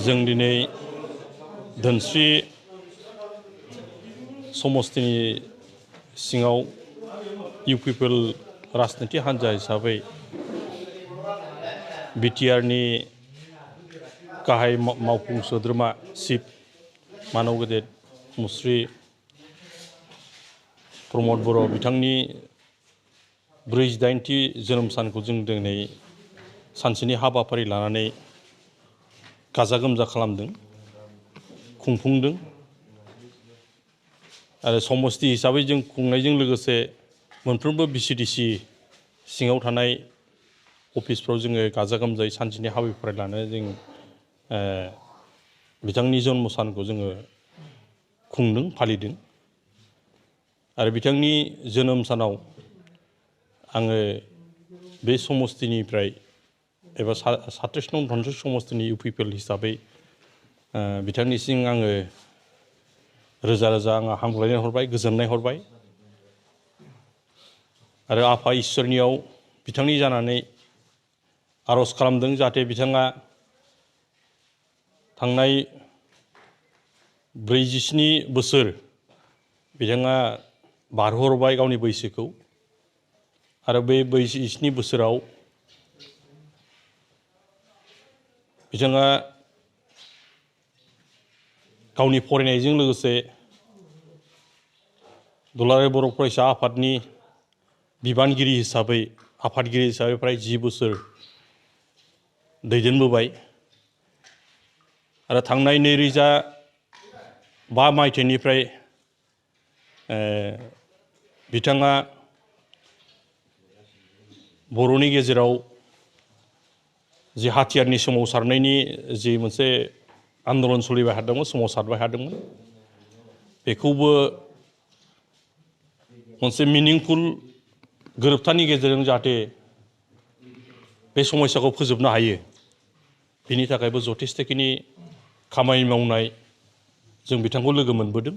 जों दिनै धोनस्रि समस्तिनि सिङाव UPPL राजनिति हान्जा हिसाबै बिटिआरनि गाहाय मावफुं सोद्रोमा चिफ मानव गेदेर मुस्रि प्रमद बर' बिथांनि 48थि जोनोम सानखौ जों दिनै सानसेनि हाबाफारि लानानै गाजा गोमजा खालामदों खुंफुंदों आरो समस्ति हिसाबै जों खुंनायजों लोगोसे मोनफ्रोमबो VCDC सिङाव थानाय अफिसफ्राव जोङो गाजा गोमजायै सानसेनि हाबाफारि लानानै जों बिथांनि जन्म सानखौ जोङो खुंदों फालिदों आरो बिथांनि जोनोम सानाव आङो बे समस्तिनिफ्राय एबा 37 नं धोनस्रि समस्तिनि UPPL हिसाबै बिथांनिसिम आङो रोजा रोजा आङो हामग्लायनाय हरबाय गोजोननाय हरबाय आरो आफा इसोरनियाव बिथांनि जानानै आर'ज खालामदों जाहाथे बिथाङा थांनाय 47 बोसोर बिथाङा बारहोहरबाय गावनि बैसोखौ आरो बे 47 बोसोराव बिथाङा गावनि फरायनायजों लोगोसे दुलाराय बर' फरायसा आफादनि बिबानगिरि हिसाबै आफादगिरि हिसाबै प्राय 10 बोसोर दैदेनबोबाय आरो थांनाय 2005 मायथाइनिफ्राय बिथाङा बर'नि गेजेराव जि हाथियारनि सोमावसारनायनि जि मोनसे आन्दलन सोलिबाय थादोंमोन सोमावसारबाय थादोंमोन बेखौबो मोनसे मिनिंफुल गोरोबथानि गेजेरजों जाहाथे बे समस्याखौ फोजोबनो हायो बिनि थाखायबो जथेस्थ'खिनि खामानि मावनाय जों बिथांखौ लोगो मोनबोदों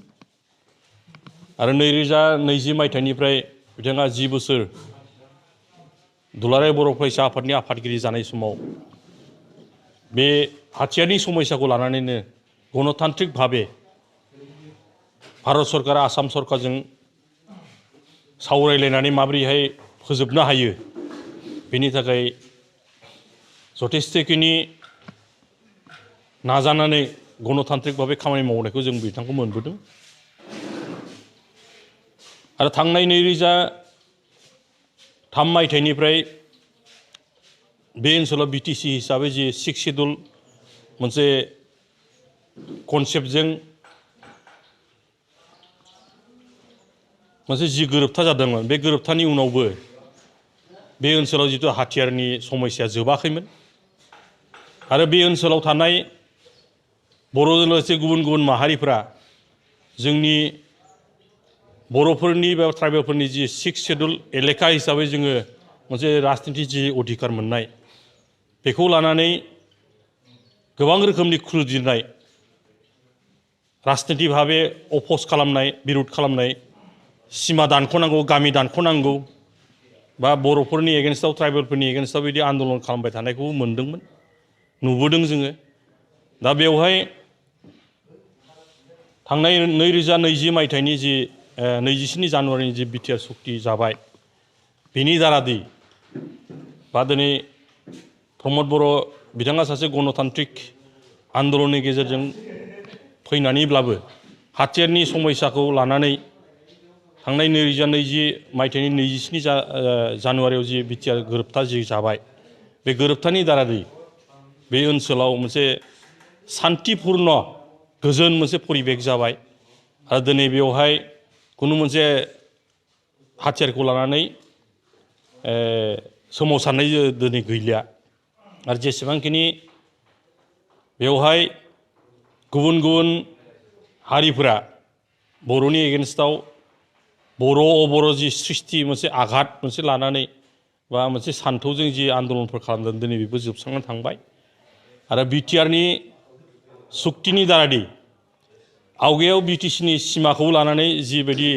आरो 2020 मायथाइनिफ्राय बिथाङा 10 बोसोर दुलाराय बर' फरायसा आफादनि आफादगिरि जानाय समाव बे हाथियारनि समस्याखौ लानानैनो गणतान्त्रिक भाबे भारत सरकार आसाम सरकारजों सावरायलायनानै माबोरैहाय फोजोबनो हायो बेनि थाखाय जथेस्थ'खिनि नाजानानै गणतान्त्रिक भाबे खामानि मावनायखौ जों बिथांखौ मोनबोदों आरो थांनाय 2003 मायथाइनिफ्राय बे ओनसोलाव BTC हिसाबै जि 6 शेड्युल मोनसे कनसेप्टजों मोनसे जि गोरोबथा जादोंमोन बे गोरोबथानि उनावबो बे ओनसोलाव जितु हाथियारनि समस्या जोबाखैमोन आरो बे ओनसोलाव थानाय बर'जों लोगोसे गुबुन गुबुन माहारिफोरा जोंनि बर'फोरनि बा ट्राइबेलफोरनि जि 6 शेड्युल एलेखा हिसाबै जोङो मोनसे राजनिति जि अधिकार मोननाय बेखौ लानानै गोबां रोखोमनि खुद्रिनाय राजनिति भाबे अपोज खालामनाय बिरोध खालामनाय सिमा दानख'नांगौ गामि दानख'नांगौ बा बर'फोरनि एगेन्स्टआव ट्राइबेलफोरनि एगेन्स्टआव बिदि आन्दलन खालामबाय थानायखौ मोनदोंमोन नुबोदों जोङो दा बेवहाय थांनाय 2020 मायथाइनि जि 27 जानुवारिनि जि बिटिआर सुक्ति जाबाय बेनि दारादै बा दिनै प्रमद बर' बिथाङा सासे गणतान्त्रिक आन्दलननि गेजेरजों फैनानैब्लाबो हाथियारनि समस्याखौ लानानै थांनाय 2020 मायथाइनि 27 जानुवारियाव जि बिटिआर गोरोबथा जि जाबाय बे गोरोबथानि दारादै बे ओनसोलाव मोनसे शान्तिपूर्ण गोजोन मोनसे परिबेक जाबाय आरो दिनै बेवहाय खुनु मोनसे हाथियारखौ लानानै सोमावसारनाय दिनै गैलिया आरो जेसेबांखिनि बेवहाय गुबुन गुबुन हारिफोरा बर'नि एगेन्स्टआव बर' अबर' जि सृष्टि मोनसे आघात मोनसे लानानै बा मोनसे सान्थौजों जि आन्दलनफोर खालामदों दिनै बेबो जोबस्रांनानै थांबाय आरो बिटिआरनि सुक्तिनि दारादै आवगायाव BTCनि सिमाखौ लानानै जिबायदि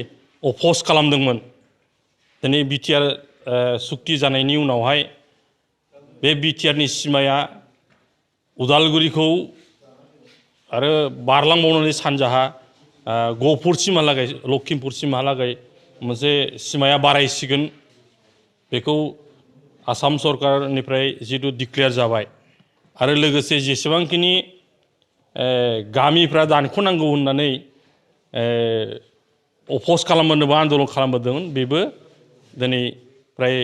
अपोज खालामदोंमोन दिनै बिटिआर सुक्ति जानायनि उनावहाय बे बिटिआरनि सिमाया उदालगुरिखौ आरो बारलांबावनानै सानजाहा गहपुरसिमहालागै लखिमपुरसिमहालागै मोनसे सिमाया बारायसिगोन बेखौ आसाम सरकारनिफ्राय जितु डिक्लेयार जाबाय आरो लोगोसे जेसेबांखिनि गामिफ्रा दानख'नांगौ होननानै अपोज खालामबोदों आन्दलन खालामबोदोंमोन बेबो दिनै फ्राय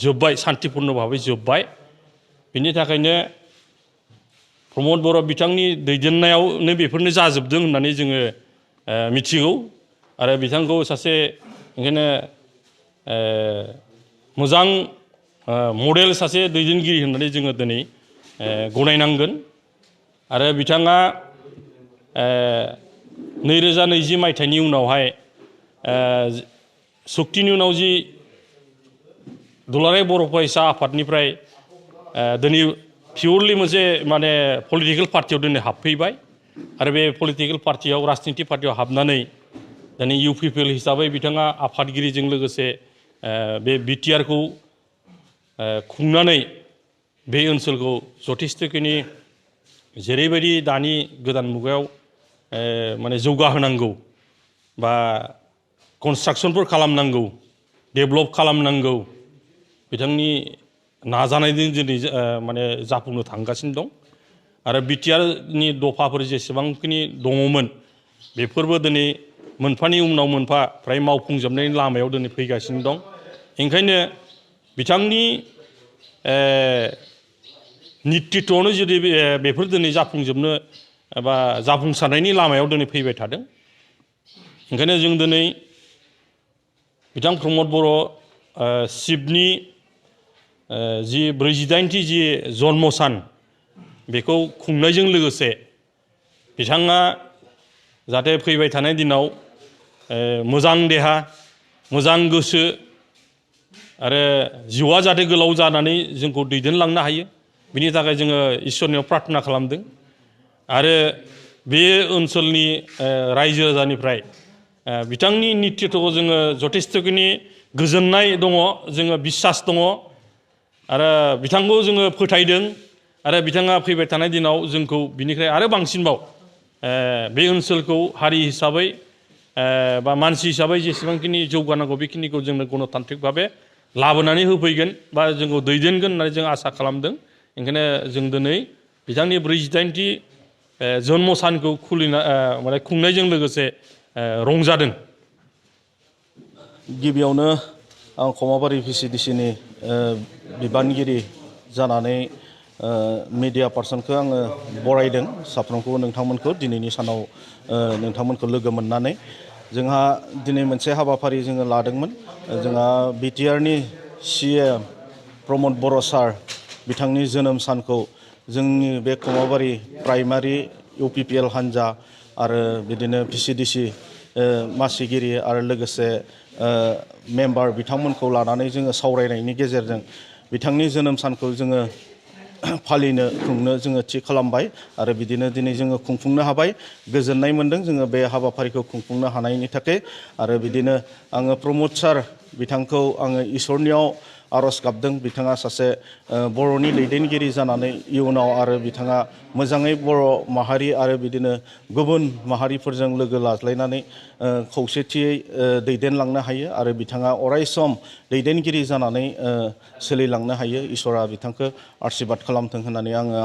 जोब्बाय शान्तिपुर्ण भाबै जोब्बाय बिनि थाखायनो प्रमद बर' बिथांनि दैदेननायावनो बेफोरनो जाजोबदों होननानै जोङो मिथिगौ आरो बिथांखौ सासे ओंखायनो मोजां मडेल सासे दैदेनगिरि होननानै जोङो दिनै गनायनांगोन आरो बिथाङा 2020 मायथाइनि उनावहाय सुक्तिनि उनाव जि दुलाराय बर' फरायसा आफादनिफ्राय दिनै पियरलि मोनसे माने पलिटिकेल पार्टियाव दिनै हाबफैबाय आरो बे पलिटिकेल पार्टियाव राजनिति पार्टियाव हाबनानै दिनै UPPL हिसाबै बिथाङा आफादगिरिजों लोगोसे बे बिटिआरखौ खुंनानै बे ओनसोलखौ जथेस्थ'खिनि जेरैबायदि दानि गोदान मुगायाव माने जौगाहोनांगौ बा कनस्ट्राक्सनफोर खालामनांगौ डेभेलप खालामनांगौ बिथांनि नाजानायजों दिनै माने जाफुंनो थांगासिनो दं आरो बिटिआरनि दफाफोर जेसेबांखिनि दङमोन बेफोरबो दिनै मोनफानि उनाव मोनफा फ्राय मावफुंजोबनायनि लामायाव दिनै फैगासिनो दं ओंखायनो बिथांनि नेतृत्वआवनो जुदि बेफोर दिनै जाफुंजोबनो एबा जाफुंसारनायनि लामायाव दिनै फैबाय थादों ओंखायनो जों दिनै बिथां प्रमद बर' शिबनि जि 48थि जि जन्म सान बेखौ खुंनायजों लोगोसे बिथाङा जाहाथे फैबाय थानाय दिनाव मोजां देहा मोजां गोसो आरो जिउआ जाहाथे गोलाव जानानै जोंखौ दैदेनलांनो हायो बिनि थाखाय जोङो इसोरनियाव प्रार्थना खालामदों आरो बे ओनसोलनि रायजो राजानिफ्राय बिथांनि नेतृत्वखौ जोङो जथेस्थ'खिनि गोजोननाय दङ जोङो बिसास दङ आरो बिथांखौ जोङो फोथायदों आरो बिथाङा फैबाय थानाय दिनाव जोंखौ बिनिफ्राय आरो बांसिनबाव बे ओनसोलखौ हारि हिसाबै बा मानसि हिसाबै जेसेबांखिनि जौगानांगौ बेखिनिखौ जोंनो गणतान्त्रिक भाबै लाबोनानै होफैगोन बा जोंखौ दैदेनगोन होननानै जों आसा खालामदों ओंखायनो जों दिनै बिथांनि 48थि जन्म सानखौ माने खुंनायजों लोगोसे रंजादों। गिबियावनो आं खमाबारि VCDCनि बिबानगिरि जानानै मिडिया पार्सनखौ आङो बरायदों साफ्रोमखौबो नोंथांमोनखौ दिनैनि सानाव नोंथांमोनखौ लोगो मोननानै जोंहा दिनै मोनसे हाबाफारि जोङो लादोंमोन जोंहा बिटिआरनि CM प्रमद बर' सार बिथांनि जोनोम सानखौ जोंनि बे खमाबारि प्राइमारि UPPL हान्जा आरो बिदिनो VCDC मासिगिरि आरो लोगोसे मेम्बार बिथांमोनखौ लानानै जोङो सावरायनायनि गेजेरजों बिथांनि जोनोम सानखौ जोङो खुंनो जोङो थि खालामबाय आरो बिदिनो दिनै जोङो खुंफुंनो हाबाय गोजोननाय मोनदों जोङो बे हाबाफारिखौ खुंफुंनो हानायनि थाखाय आरो बिदिनो आङो प्रमद सार बिथांखौ आङो इसोरनियाव आरज गाबदों बिथाङा सासे बर'नि दैदेनगिरि जानानै इयुनाव आरो बिथाङा मोजाङै बर' माहारि आरो बिदिनो गुबुन माहारिफोरजों लोगो लाज्लायनानै खौसेथियै दैदेनलांनो हायो आरो बिथाङा अरायसम दैदेनगिरि जानानै सोलिलांनो हायो इसोरा बिथांखौ आशीर्बाद खालामथों होननानै आङो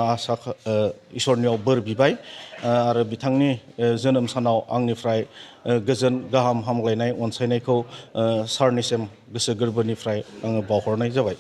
इसोरनियाव बोर बिबाय आरो बिथांनि जोनोम सानाव आंनिफ्राय गोजोन गाहाम हामलायनाय अनसायनायखौ सारनिसिम गोसो गोरबोनिफ्राय आङो बावहरनाय जाबाय।